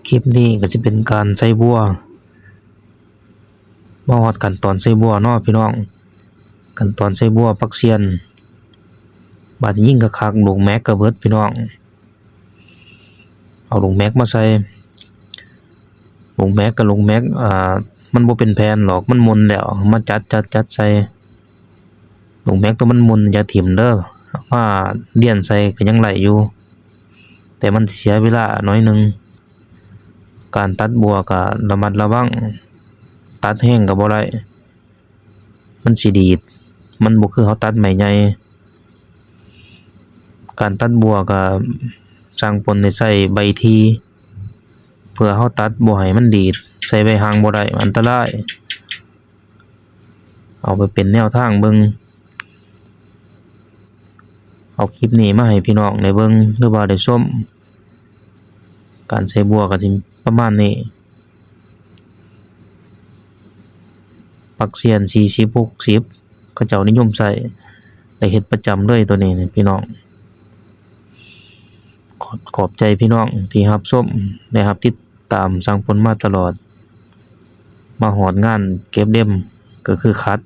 ຄລິບນີ້ກໍຊິເປັນການໃສ່ບົວ. ມາຮອດຂັ້ນຕອນໃສ່ບົວເນາະພີ່ນ້ອງ, ຂັ້ນຕອນໃສ່ບົວ ປັກຊຽນ ບາດຊິຍິງຄັກໆ ລູກແມັກກໍເບິດພີ່ນ້ອງ. ເອົາລູກແມັກມາໃສ່ ລູກແມັກກໍລູກແມັກ ອ່າ ມັນບໍ່ເປັນແຜ່ນດອກ ມັນມົນແລ້ວ ເອົາມາຈັດໆໆໃສ່. ລູກແມັກຕົວມັນມົນຢ່າຖິ້ມເດີ, ເອົາມາລຽນໃສ່ກໍຍັງໄດ້ຢູ່ ແຕ່ມັນຊິເສຍເວລາໜ້ອຍໜຶ່ງ. ການຕັດບົວກໍລະມັດລະວັງ, ຕັດແຮງກໍບໍ່ໄດ້ ມັນຊິດີດ, ມັນບໍ່ຄືເຮົາຕັດໄມ້ໃຫຍ່. ການຕັດບົວກໍຊ່າງພົນໄດ້ໃຊ້ໃບຖີ່ ເພື່ອເຮົາຕັດບໍ່ໃຫ້ມັນດີດ, ໃຊ້ໃບຫາງບໍ່ໄດ້ ອັນຕະລາຍ. ເອົາໄປເປັນແນວທາງເບິ່ງ, ເອົາຄລິບນີ້ມາໃຫ້ພີ່ນ້ອງໄດ້ເບິ່ງ ຫຼືວ່າໄດ້ຊົມ. ການໃສ່ບົວກໍຊິປະມານນີ້, ປັກຊຽນສີ່ສິບ ຫົກສິບ ເຂົາເຈົ້ານິຍົມໃຊ້ ໄດ້ເຮັດປະຈຳເລີຍໂຕນີ້ນີ້ພີ່ນ້ອງ. ຂອບ ຂອບໃຈພີ່ນ້ອງທີ່ຮັບຊົມ ແລະ ຮັບຕິດຕາມຊ່າງພົນມາຕະຫຼອດ. ມາຮອດງານເກັບເຫຼັ້ມກໍຄືຂັດ